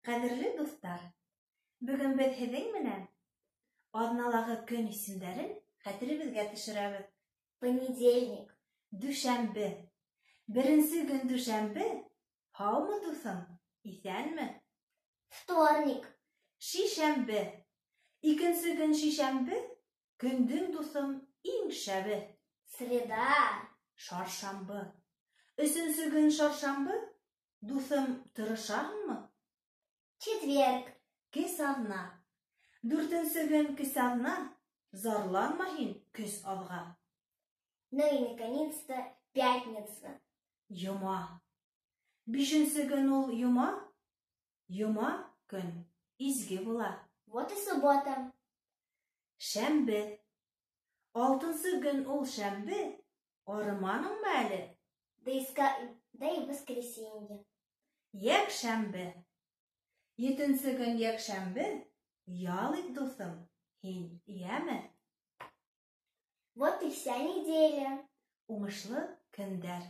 Ҡәҙерле дуҫтар, бөгөн беҙ һеҙҙең менән аҙналағы көн исемдәрен хәтеребеҙгә төшөрәбеҙ. Понедельник. Дүшәмбе. Беренсе көн дүшәмбе. Һаумы, дуҫым? Иҫәнме? Вторник. Шишәмбе. Икенсе көн шишәмбе. Көндөң, дуҫым, иң шәбе. Среда. Шаршамбы. Өсөнсө көн шаршамбы. Дуҫым, тырышаһыңмы? Четверг. Кес аҙна. Дүртенсе көн кес аҙна. Зарланма һин көс аҙға. Ну и, наконец-то, пятница. Йома. Бишенсе көн ул йома. Йома көн изге була. Вот и суббота. Шәмбе. Алтынсы көн ул шәмбе. Арыманыңмы әле? Да и воскресенье. Йәкшәмбе. Етенсе көн йәкшәмбе. Ял ит, дуҫым, һин, йәме? Вот и вся неделя. Уңышлы көндәр!